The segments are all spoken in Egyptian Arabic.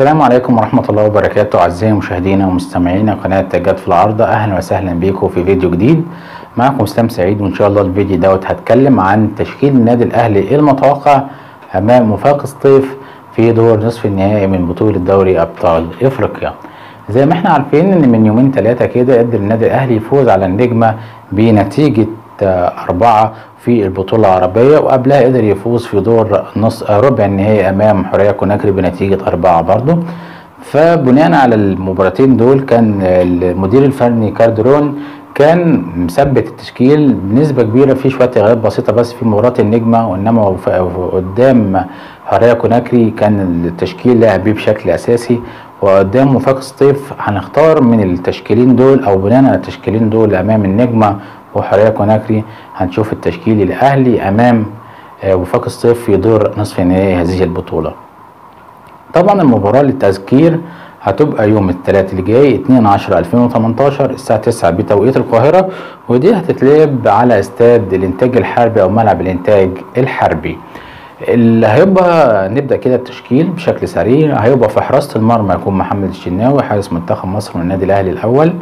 السلام عليكم ورحمة الله وبركاته أعزائي مشاهدينا ومستمعينا قناة جد في العارضة، أهلا وسهلا بيكم في فيديو جديد. معكم اسلام سعيد، وإن شاء الله الفيديو دوت هتكلم عن تشكيل النادي الأهلي المتوقع أمام وفاق سطيف في دور نصف النهائي من بطولة دوري أبطال إفريقيا. زي ما احنا عارفين إن من يومين ثلاثة كده قدر النادي الأهلي يفوز على النجمة بنتيجة 4 في البطولة العربية، وقبلها قدر يفوز في دور نص ربع النهائي أمام حورية كوناكري بنتيجة 4 برضو. فبناء على المباراتين دول كان المدير الفني كاردرون كان مثبت التشكيل بنسبة كبيرة، في شوية تغييرات بسيطة بس في مباراة النجمة، وإنما قدام حورية كوناكري كان التشكيل لعب بيه بشكل أساسي. وقدام وفاق سطيف هنختار من التشكيلين دول، أو بناء على التشكيلين دول أمام النجمة وحورية كوناكري هنشوف التشكيل الأهلي أمام وفاق سطيف في دور نصف النهائي هذه البطولة. طبعا المباراة للتذكير هتبقى يوم الثلاث اللي جاي 2/10/2018 الساعة 9 بتوقيت القاهرة، ودي هتتلعب على استاد الإنتاج الحربي أو ملعب الإنتاج الحربي. اللي هيبقى نبدأ كده التشكيل بشكل سريع. هيبقى في حراسة المرمى يكون محمد الشناوي حارس منتخب مصر من النادي الأهلي الأول.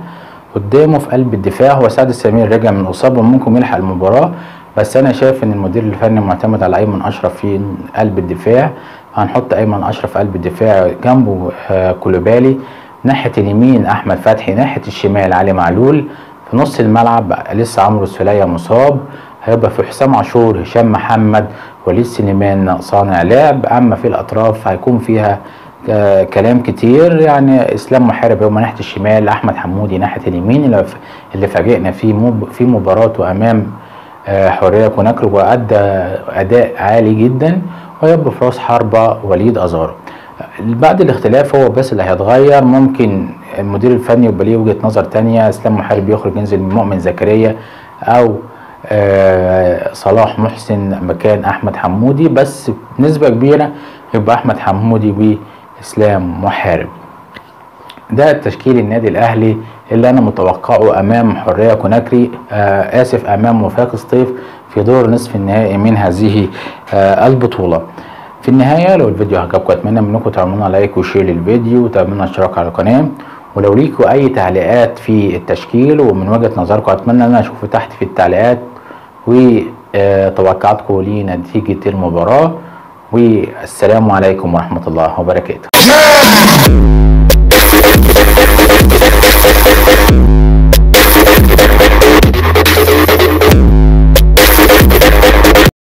قدامه في قلب الدفاع هو سعد السمير، رجع من اصابه وممكن يلحق المباراة، بس انا شايف ان المدير الفني معتمد على ايمن اشرف في قلب الدفاع. هنحط ايمن اشرف في قلب الدفاع، جنبه كولوبالي، ناحية اليمين احمد فتحي، ناحية الشمال علي معلول. في نص الملعب لسه عمرو السوليه مصاب، هيبقى في حسام عاشور، هشام محمد، وليد سليمان صانع لعب. اما في الاطراف هيكون فيها كلام كتير، يعني اسلام محارب هو ناحية الشمال، احمد حمودي ناحية اليمين اللي فاجئنا في مباراته امام حورية كوناكري وادى اداء عالي جدا، ويبقى في راس حربه وليد ازارو. بعد الاختلاف هو بس اللي هيتغير، ممكن المدير الفني يبقى ليه وجهه نظر تانية، اسلام محارب يخرج ينزل مؤمن زكريا او صلاح محسن مكان احمد حمودي، بس بنسبة كبيرة يبقى احمد حمودي اسلام محارب. ده التشكيل النادي الاهلي اللي انا متوقعه امام حورية كوناكري، اسف امام وفاق سطيف في دور نصف النهائي من هذه البطولة. في النهاية لو الفيديو عجبكم اتمنى منكم تعملونا like و share للفيديو وتعملونا اشتراك على القناة، ولو ليكوا اي تعليقات في التشكيل ومن وجهه نظركم اتمنى ان انا اشوفه تحت في التعليقات، وتوقعاتكم لنتيجة المباراة. والسلام عليكم ورحمة الله وبركاته.